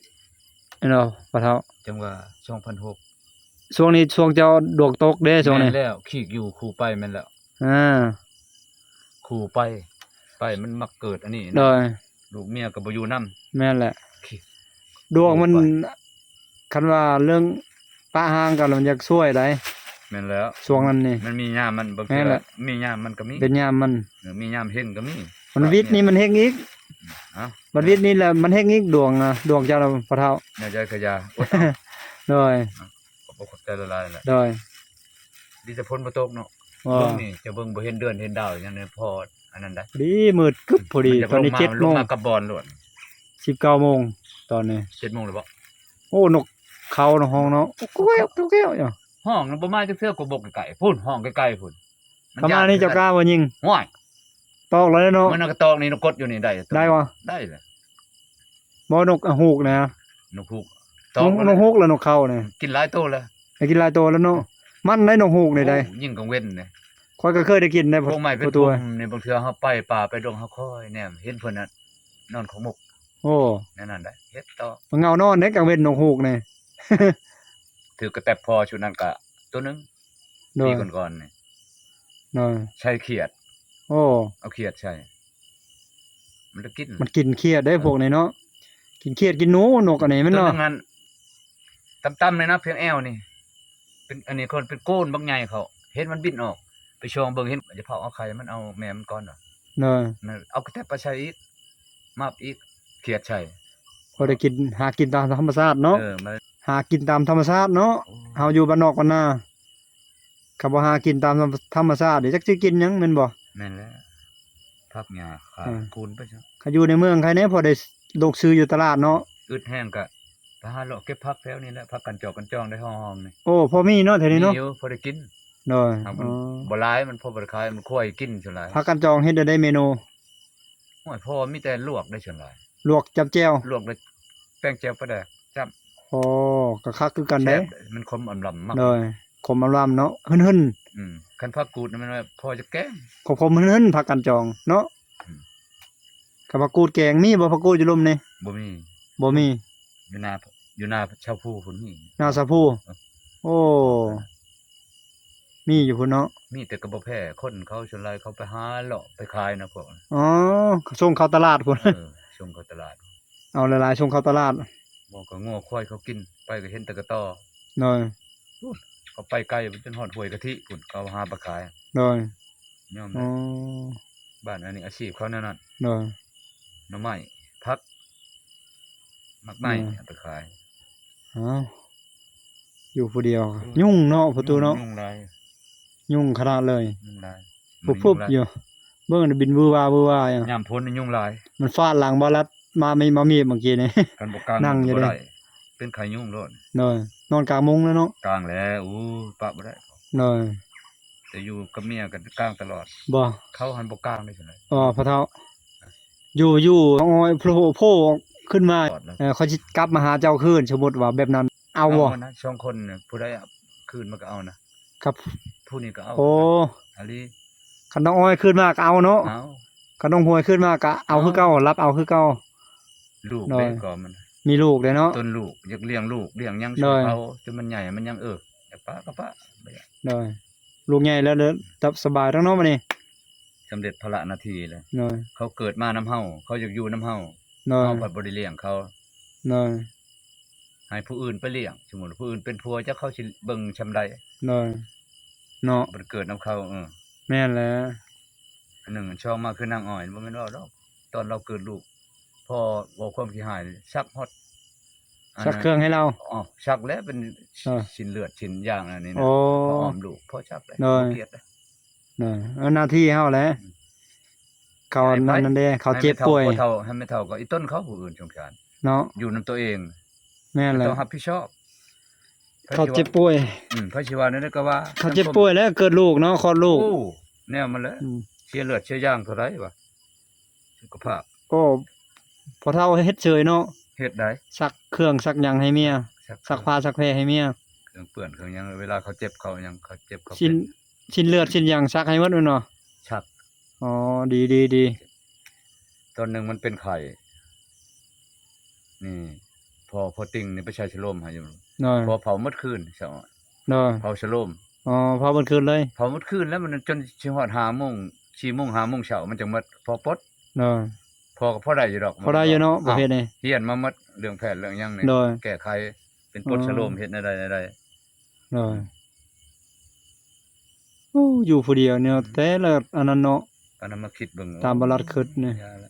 ເຫັນບໍ່ພໍ່ເຖົ້າ ຈັ່ງວ່າສອງພັນຫົກ ຊ່ວງນີ້ຊ່ວງເຈົ້າດວງຕົກເດ້ ຊ່ວງນີ້ ແມ່ນແລ້ວ ຂີກຢູ່ຄູ່ໄປແມ່ນແລ້ວ ອ່າ ຄູ່ໄປ ໄປມັນມັກເກີດອັນນີ້ນະ ໂດຍ ລູກເມຍກໍບໍ່ຢູ່ນຳ ແມ່ນແຫຼະ ດວງມັນ ຄັນວ່າເລື່ອງປະຮ້າງກັນ ມັນຢາກຊ່ວຍໃດ໋ ແມ່ນແລ້ວ ຊ່ວງນັ້ນນີ້ ມັນມີຍາມມັນ ບາງເທື່ອມີຍາມມັນກໍມີ ເປັນຍາມມັນ ເອີ ມີຍາມເຮັງກໍມີ ມັນວິດນີ້ມັນເຮັງອີກ ເອົ້າ ມັນວິດນີ້ແຫຼະ ມັນເຮັງອີກ ດວງນະ ດວງເຈົ້ານະພໍ່ເຖົ້າ ແນວໃດກໍຢ່າ ໂດຍ ຂອບໃຈຫຼາຍໆແຫຼະ ໂດຍ ດີແຕ່ຝົນບໍ່ຕົກເນາະ ເບິ່ງນີ້ ເຈົ້າເບິ່ງບໍ່ເຫັນເດືອນເຫັນດາວຫຍັງໃນພໍອັນນັ້ນໄດ໋ ພໍດີມືດກຶບ ພໍດີ ຕອນນີ້ເຈັດໂມງ ລົງມາກັບບອນໂລດ ສິບເກົ້າໂມງຕອນນີ້ ເຈັດໂມງແລ້ວບໍ່ ໂອ້ ນົກເຂົານະ ຮ້ອງເນາະ ກ້ວຍໆຢູ່ ຮ້ອງນະ ບໍ່ມາຈັກເທື່ອ ກໍບົກໄກໆພຸ້ນ ຮ້ອງໄກໆພຸ້ນ ມັນຢ້ານ ເຂົ້າມານີ້ເຈົ້າກ້າບໍ່ຍິງ ຫ້ວຍ ຕອກແລ້ວເນາະ ມັນກໍຕອກນີ້ ນະກົດຢູ່ນີ້ໄດ້ ໄດ້ບໍ່ ໄດ້ແຫຼະ ບໍ່ ນົກຫູກນະ ນົກຫູກ ຕອກ ນົກຫູກ ແລ້ວນົກເຂົານີ້ ກິນຫຼາຍໂຕແລ້ວ ໄດ້ກິນຫຼາຍໂຕແລ້ວເນາະ ມັນໄດ້ນົກຫູກນີ້ໄດ້ ໂອ້ ຍິງກາງເວັນນີ້ ຂ້ອຍກໍເຄີຍໄດ້ກິນໄດ້ ພວກໄມ້ເປັນ ໂຕ ນີ້ ບາງເທື່ອເຮົາໄປປ່າໄປດົງ ເຮົາຄອຍແນມເຫັນເພິ່ນນະ ນອນຂອງໝົກ ໂອ້ ແນວນັ້ນໄດ໋ ເຮັດຕໍ່ ເຫງົານອນເດ້ ກາງເວັນນົກຫູກນີ້ ຖືກກະແຕັບພໍຊຸດນັ້ນກະໂຕໜຶ່ງ ໂດຍ ປີກ່ອນໆນີ້ ໂດຍ ໃສ່ຂຽດ ໂອ້ ເອົາຂຽດໃສ່ ມັນລະກິນ ມັນກິນຂຽດເດ້ ເອີ ພວກນີ້ເນາະ ກິນຂຽດກິນໜູ ນົກອັນນີ້ແມ່ນບໍ່ ໂຕໜຶ່ງຫັ້ນ ຕ່ຳໆນີ້ນະ ພຽງແອວນີ້ ເປັນ ອັນນີ້ເຂົາເປັນໂກນບັກໃຫຍ່ເຂົາ ເຫັນມັນບິນອອກ ໄປຊ່ອງເບິ່ງ ເຫັນ ຢ່າເຜົາເອົາໄຂ່ມັນ ເອົາແມ່ມັນກ່ອນວ່າ ໂດຍ ນັ້ນເອົາກະແຕັບໄປໃສ່ອີກ ມາບອີກ ຂຽດໃສ່ ພໍໄດ້ກິນ ຫາກິນຕາມທຳມະຊາດເນາະ ເອີ ມາ ຫາກິນຕາມທຳມະຊາດເນາະ ໂອ້ ເຮົາຢູ່ບ້ານນອກບ້ານນາ ຄັນບໍ່ຫາກິນຕາມທຳມະຊາດ ຈັກຊິກິນຫຍັງແມ່ນບໍ່ ແມ່ນແລ້ວ ຜັກຫຍ້າຂາ ເອີ ຄູນໄປຊະ ຄັນຢູ່ໃນເມືອງໃຄແດ່ ພໍໄດ້ໂລກຊື້ຢູ່ຕະຫຼາດເນາະ ອຶດແຮງກະ ໄປຫາເລາະເກັບຜັກແຖວນີ້ແຫຼະ ຜັກກັນຈອກກັນຈອງໄດ້ຫ້ອງໆນີ້ ໂອ້ ພໍມີເນາະແຖວນີ້ເນາະ ມີຢູ່ ພໍໄດ້ກິນ ໂດຍ ຫາກມັນ ອໍ ບໍ່ຫຼາຍ ມັນພໍບໍ່ໄດ້ຂາຍ ມັນຄວາຍກິນສ່ວນຫຼາຍ ຜັກກັນຈອງເຮັດແນວໃດເມນູ ໂອ້ຍ ພໍມີແຕ່ລວກໄດ້ສ່ວນຫຼາຍ ລວກຈ້ຳແຈ່ວ ລວກແລ້ວແປງແຈ່ວປາແດກຈ້ຳ ອໍ ກໍຄັກຄືກັນເດ້ ແຊບ ມັນຂົມອຳລຳ ມັກ ໂດຍ ຂົມອຳລຳເນາະ ຫຶ່ນໆ ອືມ ຄັນຜັກກູດນີ້ແມ່ນວ່າພໍຈະແກງ ຂົມໆ ຫຶ່ນໆ ຜັກກັນຈອງເນາະ ອືມ ຄັນຜັກກູດແກງ ມີບໍ່ຜັກກູດຢູ່ລຸ່ມນີ້ ບໍ່ມີ ບໍ່ມີ ຢູ່ນາ ຢູ່ນາຊາວພູພຸ້ນມີ ນາຊາວພູ ເອີ ໂອ້ ມີຢູ່ພຸ້ນເນາະ. ມີແຕ່ກໍບໍ່ແພ້ຄົນເຂົາ ສ່ວນຫຼາຍເຂົາໄປຫາເລາະໄປຂາຍນະພວກນັ້ນ. ອໍ ສົ່ງເຂົ້າຕະຫຼາດພຸ້ນ. ເອີ ສົ່ງເຂົ້າຕະຫຼາດ. ເອົາຫຼາຍໆ ສົ່ງເຂົ້າຕະຫຼາດ. ບໍ່ກໍງົວຄວາຍເຂົາກິນ ໄປກໍເຫັນແຕ່ກະຕໍ. ໂດຍ. ເຂົາໄປໄກຈົນຮອດຫ້ວຍກະທິພຸ້ນ ເຂົາຫາໄປຂາຍ. ໂດຍ. ຍອມ ອໍ ແລ້ວ ບ້ານອັນນີ້ອາຊີບເຂົາແນວນັ້ນ. ໂດຍ. ໜໍ່ໄມ້ ຜັກ ໝາກໄມ້ ໂດຍ ເອົາໄປຂາຍ. ອ້າວ ຢູ່ຜູ້ດຽວ ໂອ້ຍ ຍຸງເນາະ ປະຕູເນາະ. ຍຸງ ຍຸງຫຼາຍ ຍຸງຂະໜາດເລີຍ. ຍຸງຫຼາຍ ພຸບໆຢູ່. ເບິ່ງ ບິນວືຫວາວືຫວາຢູ່. ຍາມຝົນນີ້ຍຸງຫຼາຍ. ມັນຟາດຫຼັງບ່າວລັດມາມີ ມາມີບເມື່ອກີ້ນີ້. ຄັນບໍ່ກາງ ນັ່ງຢູ່ເດ້ ເປັນໄຂ້ຍຸງໂລດ. ໂດຍ. ນອນກາງມຸ້ງແລ້ວເນາະ. ກາງແລ້ວ ໂອ້ ປະບໍ່ໄດ້. ໂດຍ. ແຕ່ຢູ່ກັບເມຍກໍກາງຕະຫຼອດ. ບໍ່ ເຂົາຫັ້ນບໍ່ກາງເດ້ຊັ້ນນະ. ອໍ ພໍ່ເຖົ້າ ຢູ່ ຢູ່ ນ້ອງອ້ອຍໂຜ ໂຜຂຶ້ນມາ ເອີ ຂ້ອຍຊິກັບມາຫາເຈົ້າຄືນ ສົມມຸດວ່າແບບນັ້ນ ເອົາບໍ່? ເອົານະ ສອງຄົນນີ້ ຜູ້ໃດຄືນມາກໍເອົານະ. ກັບຜູ້ນີ້ກໍເອົາ. ໂອ້ ອີ່ຫຼີ. ຄັນນ້ອງອ້ອຍຄືນມາກໍເອົາເນາະ. ເອົາ. ຄັນນ້ອງຮວຍຄືນມາກໍເອົາຄືເກົ່າ ເອົາ ຮັບເອົາຄືເກົ່າ. ລູກເດ້ ໂດຍ ກໍມັນ ມີລູກເດ້ເນາະ. ຕົ້ນລູກ ຢາກລ້ຽງລູກລ້ຽງຫຍັງ ໂດຍ ໃຫ້ເຂົາ ຈົນມັນໃຫຍ່ ມັນຍັງ ເອີ ຢາກປະກໍປະ. ໂດຍ. ລູກໃຫຍ່ແລ້ວ ເດີ ຈັບສະບາຍທັງເນາະບັດນີ້ ສຳເລັດພາລະໜ້າທີ່ແລ້ວ. ໂດຍ. ເຂົາເກີດມານຳເຮົາ ເຂົາຢາກຢູ່ນຳເຮົາ. ໂດຍ. ເຮົາພັດບໍ່ໄດ້ລ້ຽງເຂົາ. ໂດຍ. ໃຫ້ຜູ້ອື່ນໄປລ້ຽງ ສົມມຸດຜູ້ອື່ນເປັນຜົວ ຈັກເຂົາຊິເບິ່ງຊ່ຳໃດ. ໂດຍ. ເນາະ ບໍ່ໄດ້ເກີດນຳເຂົາ. ເອີ ແມ່ນແຫຼະ. ອັນໜຶ່ງ ອັນສອງມາຄືນາງອ້ອຍ ບໍ່ແມ່ນເວົ້າດອກ ຕອນລາວເກີດລູກ ພໍເວົ້າຄວາມຂີ້ຮ້າຍ ຊັກຮອດ ອັນ ຊັກເຄື່ອງໃຫ້ລາວ. ອໍ ຊັກແລ້ວ ເປັນ ເອີ ຊິ້ນເລືອດຊິ້ນຢາງອັນນີ້ນະ. ອໍ ພໍອ້ອມລູກ ພໍຊັກແລ້ວ. ໂດຍ. ບໍ່ກຽດເດ້. ໂດຍ. ເອີ ໜ້າທີ່ເຮົາແຫຼະ. ອືມ. ເຂົາອັນນັ້ນເດ້ ເຂົາເຈັບປ່ວຍ ໃຫ້ແມ່ເຖົ້າ ພໍ່ເຖົ້າ ໃຫ້ແມ່ເຖົ້າກໍອີ່ຕົນເຂົາ ຜູ້ອື່ນສົງສານເນາະ ຢູ່ນຳຕົວເອງ. ແມ່ນແຫຼະ. ຕ້ອງຮັບຜິດຊອບ. ເຂົາເຈັບປ່ວຍ. ອືມ ໃຜຊິວ່າແນວໃດກໍວ່າ ເຂົາເຈັບປ່ວຍແລ້ວເກີດລູກເນາະ ຄອດລູກ. ໂອ້ ແນວມັນແຫຼະ. ອືມ. ເສຍເລືອດເສຍຢາງເທົ່າໃດວະ ສຸຂະພາບ. ໂອ້ ພໍ່ເຖົ້າເຮັດເສີຍເນາະ. ເຮັດໄດ້ ຊັກເຄື່ອງຊັກຫຍັງໃຫ້ເມຍ ຊັກ ຊັກຜ້າຊັກແພໃຫ້ເມຍ. ເຄື່ອງເປື້ອນເຄື່ອງຫຍັງ ເວລາເຂົາເຈັບເຂົາຫຍັງ ເຂົາເຈັບເຂົາ ຊິ້ນ ເປັນ ຊິ້ນເລືອດຊິ້ນຫຍັງ ຊັກໃຫ້ໝົດແມ່ນບໍ່? ຊັກ. ອໍ ດີໆ. ຕອນໜຶ່ງມັນເປັນໄຂ້ ນີ້ ພໍ່ ພໍ່ຕິ່ງນີ້ໄປໃສ່ສະໂລມໃຫ້ຢູ່. ໂດຍ. ພໍ່ເຝົ້າໝົດຄືນ ສະອອນ. ໂດຍ. ເຝົ້າສະໂລມ. ອໍ ເຝົ້າໝົດຄືນເລີຍ. ເຝົ້າໝົດຄືນແລ້ວ ມັນຈົນຊິຮອດຫ້າໂມງ ສີ່ໂມງ ຫ້າໂມງເຊົ້າ ມັນຈັ່ງໝົດ ພໍປົດ. ໂດຍ. ພໍ່ກໍພໍໄດ້ຢູ່ດອກ ພໍໄດ້ຢູ່ເນາະ ປະເພດນີ້ ຮຽນມາໝົດ ເລື່ອງແພດເລື່ອງຫຍັງນີ້. ໂດຍ. ແກ້ໄຂ ເປັນປົດ ອໍ ສະໂລມ ເຮັດແນວໃດແນວໃດ. ໂດຍ. ໂອ້ ຢູ່ຜູ້ດຽວນີ້ ອືມ ແຕ່ລະອັນນັ້ນເນາະ ອັນນັ້ນມາຄິດເບິ່ງ ຕາມບໍ່ລັດຄິດນີ້ ຢ່າລະ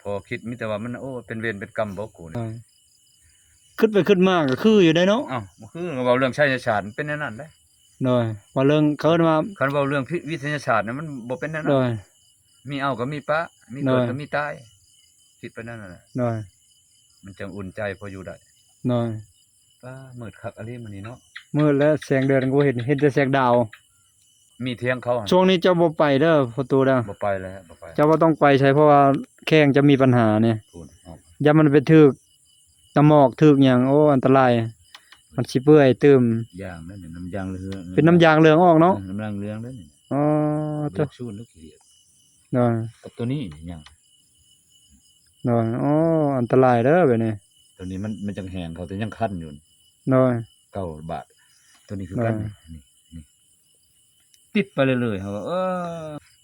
ພໍຄິດມີແຕ່ວ່າມັນ ໂອ້ ເປັນເວນເປັນກຳບໍ່ກູນີ້. ໂດຍ. ຄິດໄປຄິດມາກໍຄືຢູ່ໄດ໋ເນາະ. ອ້າວ ບໍ່ຄື ເວົ້າເລື່ອງໄສຍະສາດມັນເປັນແນວນັ້ນເດ້. ໂດຍ. ວ່າເລື່ອງ ເຂົາເອີ້ນວ່າ ຄັນເວົ້າເລື່ອງພິ ວິທະຍາສາດນະ ມັນບໍ່ເປັນແນວນັ້ນ. ໂດຍ. ມີເອົາກໍມີປະ ມີເກີດ ໂດຍ ກໍມີຕາຍ ຄິດໄປແນວນັ້ນແຫຼະ. ໂດຍ. ມັນຈັ່ງອຸ່ນໃຈພໍຢູ່ໄດ້. ໂດຍ. ປ້າ ມືດຄັກອີ່ຫຼີມື້ນີ້ເນາະ. ມືດແລ້ວ ແສງເດືອນກໍບໍ່ເຫັນ ເຫັນແຕ່ແສງດາວ. ມີຖຽງເຂົາຫັ້ນ. ຊ່ວງນີ້ເຈົ້າບໍ່ໄປເດີ ພໍ່ຕູ້ເດີ. ບໍ່ໄປແລ້ວ ບໍ່ໄປ. ເຈົ້າບໍ່ຕ້ອງໄປໃສ ເພາະວ່າແຂ້ງຈະມີບັນຫານີ້. ພຸ້ນ ອອກ ຢ້ານມັນໄປຖືກນ້ຳໝອກ ຖືກຫຍັງ ໂອ້ ອັນຕະລາຍ ມັນຊິເປື່ອຍຕື່ມ. ຢາງນັ້ນ ນ້ຳຢາງເຫຼືອງ ເປັນນ້ຳຢາງເຫຼືອງອອກເນາະ. ເອີ ນ້ຳຢາງເຫຼືອງເດ້ນີ້. ອໍ ເອີ ໂຕ ເລືອກຊູນ ເລືອກຂີ້ດຽດ. ໂດຍ. ກັບໂຕນີ້ຫຍັງ? ໂດຍ. ໂອ້ ອັນຕະລາຍເດີແບບນີ້. ໂຕນີ້ມັນ ມັນຈັ່ງແຫ້ງ ເຂົາແຕ່ຍັງຄັນຢູ່. ໂດຍ. ເກົ້າບາດ. ໂຕນີ້ຄືກັນ. ໂດຍ. ນີ້ ນີ້ ຕິດໄປເລື້ອຍໆ ເຮົາວ່າ ເອີ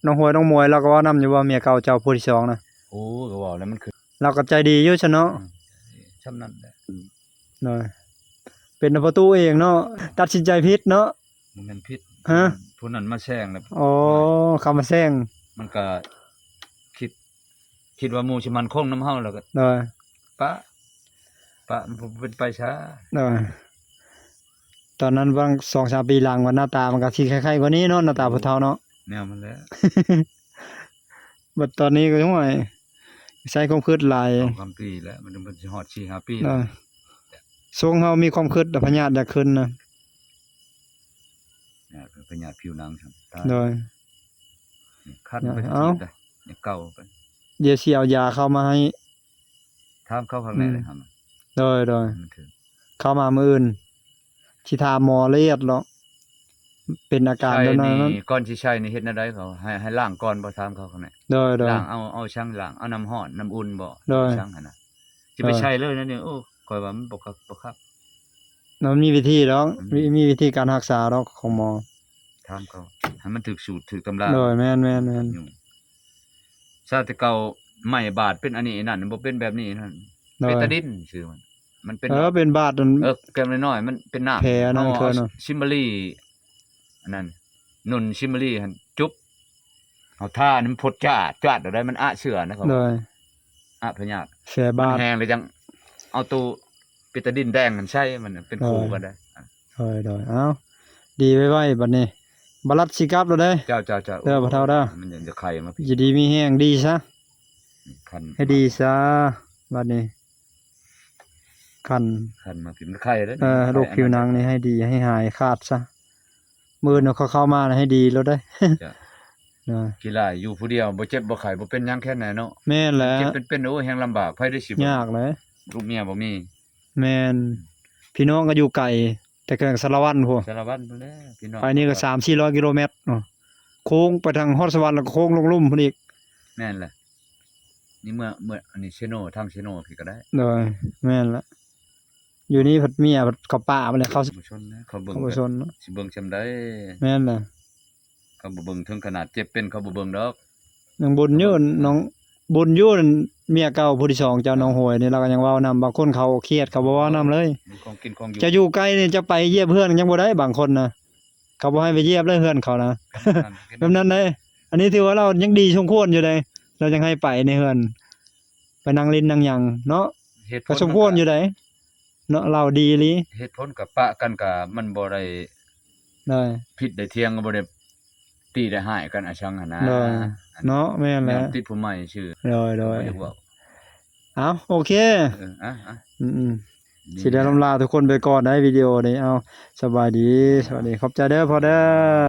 ນ້ອງຮວຍ ນ້ອງມວຍ ລາວກໍເວົ້ານຳຢູ່ວ່າ ເມຍເກົ່າເຈົ້າຜູ້ທີສອງນະ? ໂອ້ ກໍເວົ້າແລ້ວມັນຄື ລາວກໍໃຈດີຢູ່ຊັ້ນເນາະ. ອືມ ຊ່ຳນັ້ນແຫຼະ. ໂດຍ. ເປັນນຳພໍ່ຕູ້ເອງເນາະ ຕັດສິນໃຈຜິດເນາະ. ບໍ່ແມ່ນຜິດ. ຮະ? ຜູ້ນັ້ນມາແຊງແລ້ວ. ອໍ ເຂົາມາແຊງ. ມັນກໍຄິດ ຄິດວ່າໝູ່ຊິໝັ້ນຄົງນຳເຮົາ ແລ້ວກໍ ໂດຍ ປະ ປະ ມັນບໍ່ເປັນໄປຊະ. ໂດຍ. ຕອນນັ້ນຫວ່າງສອງສາມປີຫຼັງ ວ່າໜ້າຕາມັນກໍຊິຄ້າຍໆກວ່ານີ້ເນາະ ໜ້າຕາຜູ້ເຖົ້າເນາະ. ແນວມັນແຫຼະ. ບັດຕອນນີ້ກໍ ໂອ້ຍ ໃຊ້ຄວາມຄິດຫຼາຍ. ສອງສາມປີແລ້ວ ມັນ ມັນຊິຮອດສີ່ຫ້າປີແລ້ວ. ໂດຍ. ຊົງເຮົາມີຄວາມຄິດ ແລ້ວພະຍາດຢາກຂຶ້ນນະ. ຍາດເປັນພະຍາດຜິວໜັງຊັ້ນ. ໂດຍ. ຄັນໄປ ເອົາ ເອົາເກົ່າໄປ. ດຽວຊິເອົາຢາເຂົ້າມາໃຫ້. ຖາມເຂົາຂ້າງໃນເລີຍ. ໂດຍ ໂດຍ. ມັນຄື ເຂົ້າມາມື້ອື່ນ ຊິຖາມໝໍລະອຽດເນາະ ເປັນອາການແບບນັ້ນ. ໃຊ້ນີ້ ກ່ອນຊິໃຊ້ນີ້ເຮັດແນວໃດ ເຂົາໃຫ້ ໃຫ້ລ້າງກ່ອນບໍ່? ຖາມເຂົາຂ້າງໃນ. ໂດຍ ໂດຍ. ລ້າງເອົາ ເອົາຫຍັງລ້າງ? ເອົານ້ຳຮ້ອນ ນ້ຳອຸ່ນບໍ່? ໂດຍ. ຫຍັງຫັ້ນນະ ຊິໄປໃຊ້ເລີຍແນວນີ້ ໂອ້ ຂ້ອຍວ່າມັນບໍ່ຄັກ ບໍ່ຄັກ. ມັນມີວິທີດອກ ອືມ ມີ ມີວິທີການຮັກສາດອກຂອງໝໍ. ຖາມເຂົາ ໃຫ້ມັນຖືກສູດຖືກຕຳລາ. ໂດຍ ແມ່ນໆໆ ຊາດແຕ່ເກົ່າໄມ້ບາດເປັນອັນນີ້ອັນນັ້ນ ບໍ່ເປັນແບບນີ້ນັ້ນ ໂດຍ ເບຕາດິນຊື່ມັນ ມັນເປັນ ເອີ ເປັນບາດອັນ ເອີ ແກ້ມນ້ອຍໆ ມັນເປັນນ້ຳ ແຜນັ້ນ ເຮົາເອົາ ເຂົາເນາະ ຊິມມາລີ ອັນນັ້ນ ນຸ່ນຊິມມາລີຫັ້ນຈຸບ ເຮົາທາໃຫ້ມັນພົດຈາດ ຈາດແລ້ວໄດ້ ມັນອະເຊື້ອນະ ເຂົາ ໂດຍ ອະພະຍາດ ແຜບາດ ມັນແຫ້ງແລ້ວຈັ່ງເອົາໂຕເບຕາດິນແດງຫັ້ນໃສ່ ມັນເປັນ ໂດຍ ຄູ່ກັນໄດ້. ໂດຍໆ ເອົ້າ ດີໄວໆ ບັດນີ້ ບາລັດຊິກັບແລ້ວເດ້. ເຈົ້າໆໆ ເດີພໍ່ເຖົ້າເດີ ມັນຍັງຈະໄຄມາ ຢູ່ດີມີແຮງ ດີຊະ ຄັນ ໃຫ້ດີຊະ ບັດນີ້ ຄັນ ຄັນມາ ມັນໄຄເດ້. ເອີ ໂລກຜິວໜັງນີ້ໃຫ້ດີ ໃຫ້ຫາຍຂາດຊະ ມື້ອື່ນເຂົາເຂົ້າມາໃຫ້ດີໂລດເດ້. ເຈົ້າ ເອີ ກິລາຢູ່ຜູ້ດຽວ ບໍ່ເຈັບບໍ່ໄຂ້ ບໍ່ເປັນຫຍັງແຄ່ໃນເນາະ. ແມ່ນແຫຼະ ເຈັບເປັນໆ ໂອ້ຍ ແຮງລຳບາກ ໃຜໄດ້ຊິເບິ່ງ ຍາກເລີຍ ລູກເມຍບໍ່ມີ. ແມ່ນ ພີ່ນ້ອງກໍຢູ່ໄກ ແຕ່ແຂວງສາລະວັນພຸ້ນ ສາລະວັນພຸ້ນແຫຼະ ພີ່ນ້ອງ ໄປນີ້ກໍສາມສີ່ຮ້ອຍກິໂລແມັດເນາະ ໂຄ້ງໄປທາງຮອດສະຫວັນ ແລ້ວກໍໂຄ້ງລົງລຸ່ມພຸ້ນອີກ. ແມ່ນແຫຼະ ນີ້ເມື່ອ ເມື່ອ ອັນນີ້ເຊໂນ ທາງເຊໂນພີ້ກໍໄດ້. ໂດຍ ແມ່ນລະ ຢູ່ນີ້ພັດເມຍພັດເຂົາປະມາແລ້ວ ເຂົາ ເຂົາບໍ່ຊົນນະ ເຂົາເບິ່ງ ເຂົາບໍ່ຊົນເນາະ ຊິເບິ່ງຊ່ຳໃດ. ແມ່ນລະ ເຂົາບໍ່ເບິ່ງ ເຖິງຂະໜາດເຈັບເປັນເຂົາບໍ່ເບິ່ງດອກ. ນ້ອງບຸນຍູນ ນ້ອງບຸນຍູນ ເມຍເກົ່າຜູ້ທີສອງເຈົ້າ ເອີ ນ້ອງຫວຍນີ້ ລາວກໍຍັງເວົ້ານຳ ບາງຄົນເຂົາຄຽດ ເຂົາບໍ່ເວົ້ານຳເລີຍ. ມີຂອງກິນຂອງຢູ່ ເຈົ້າຢູ່ໃກ້ນີ້ ເຈົ້າໄປຢຽບເຮືອນຍັງບໍ່ໄດ້ ບາງຄົນນະ ເຂົາບໍ່ໃຫ້ໄປຢຽບເລີຍເຮືອນເຂົານະ ແບບນັ້ນເດ້. ອັນນີ້ຖືວ່າລາວຍັງດີສົມຄວນຢູ່ເດ້ ລາວຍັງໃຫ້ໄປໃນເຮືອນ ໄປນັ່ງຫຼິ້ນນັ່ງຫຍັງເນາະ ເຫດຜົນ ກໍສົມຄວນຢູ່ໃດເນາະ ລາວດີອີ່ຫຼີ. ເຫດຜົນກໍປະກັນ ກໍມັນບໍ່ໄດ້ ໂດຍ ຜິດໄດ້ຖຽງ ກໍບໍ່ໄດ້ຕີໄດ້ຮ້າຍກັນອາສັງຫັ້ນນະ. ໂດຍ ເນາະ ແມ່ນແຫຼະ ຕິດຜູ້ໃໝ່ຊື່. ໂດຍໆ ບໍ່ຢາກເວົ້າ. ເອົ້າ ໂອເຄ ເອີ ອ່ະ ອ່ະ ອືມໆ ດີ ຊິໄດ້ລຳລາທຸກຄົນໄປກ່ອນໃນວິດີໂອນີ້. ເອົາ ສະບາຍດີ ສະບາຍດີ ຂອບໃຈເດີພໍ່ເດີ.